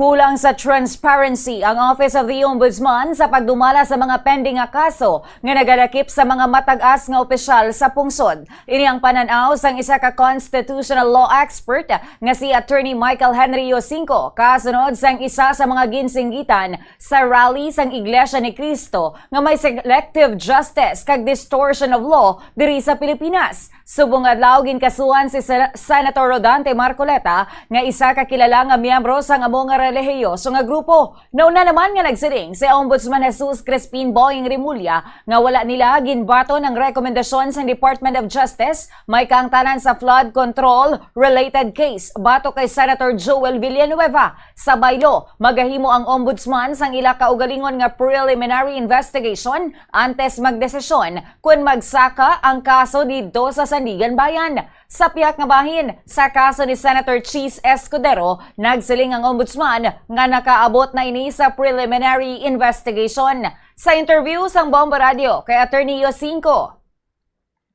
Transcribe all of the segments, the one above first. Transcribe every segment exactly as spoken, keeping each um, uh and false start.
Kulang sa transparency ang Office of the Ombudsman sa pagdumala sa mga pending nga kaso nga nagalakip sa mga matag-as nga opisyal sa pungsod. Ini ang panan-aw sang isa ka constitutional law expert nga si Attorney Michael Henry Yosinco, kasunod sang isa sa mga ginsinggitan sa rally sang Iglesia ni Cristo nga may selective justice kag distortion of law diri sa Pilipinas. Subong adlaw, ginkasuhan si Sen-, Senator Rodante Marcoleta nga isa ka kilala nga miyembro sang amo nga relihiyoso nga grupo. Nauna naman nga nagsiling si Ombudsman Jesus Crispin Boying Remulla nga wala nila ginbaton ang rekomendasyon sang Department of Justice may kaangtanan sa flood control related case batok kay Senator Joel Villanueva. Sa baylo, magahimo ang Ombudsman sang ila kaugalingon nga preliminary investigation antes magdesisyon kon magsaka ang kaso didto sa Sandiganbayan. Sa pihak nga bahin, sa kaso ni Senator Chiz Escudero, nagsiling ang Ombudsman nga nakaabot na ini sa preliminary investigation. Sa interview sang Bombo Radio kay Attorney Yosinco,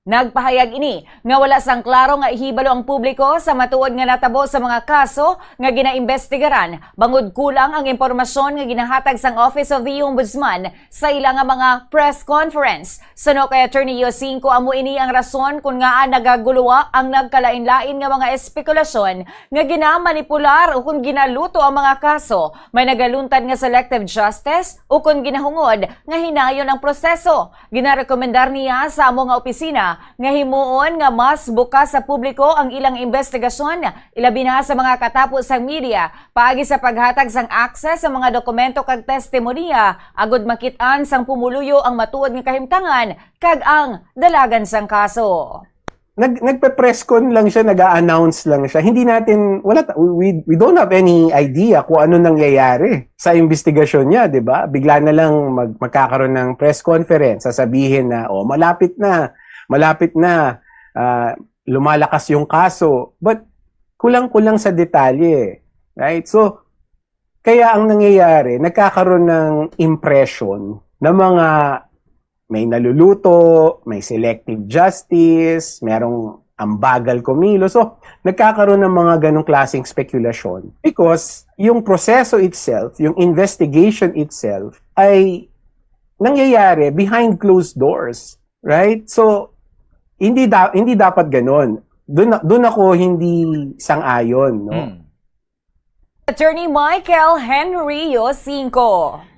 nagpahayag ini nga wala sang klaro nga ihibalo ang publiko sa matuod nga natabo sa mga kaso nga ginaimbestigaran, bangod kulang ang impormasyon nga ginahatag sang Office of the Ombudsman sa ila nga mga press conference. Suno kay Attorney Yosinco, amo ini ang rason kon ngaa nagagulowa ang nagkalain-lain nga mga espekulasyon nga ginamanipular o kon ginaluto ang mga kaso. May nagaluntad nga selective justice o kon ginahungod nga hinayon ang proseso. Ginarekomendar niya sa amo nga opisina nga himuon nga mas bukas sa publiko ang ilang investigasyon, ilabi na sa mga katapo sang media, paagi sa paghatag sang access sa mga dokumento kag testimonya, agud makit-an sang pumuluyo ang matuod nga kahimtangan kag ang dalagan sang kaso. Nag-, nagpe-press con lang siya, nag-a-announce lang siya. Hindi natin, wala ta-, we, we don't have any idea kung ano nangyayari sa investigasyon niya, di ba? Bigla na lang mag-, magkakaroon ng press conference, sasabihin na, "Oh, malapit na, malapit na, ah, lumalakas yung kaso." But kulang-kulang sa detalye, right? So, kaya ang nangyayari, nagkakaroon ng impression na mga may naluluto, may selective justice, merong ang bagal kumilos. So, nagkakaroon ng mga ganong klaseng spekulasyon because yung proseso itself, yung investigation itself ay nangyayari behind closed doors, right? So, hindi da-, hindi dapat ganon. Doon, doon ako hindi sang-ayon, no? Hmm. Attorney Michael Henry Yosinco.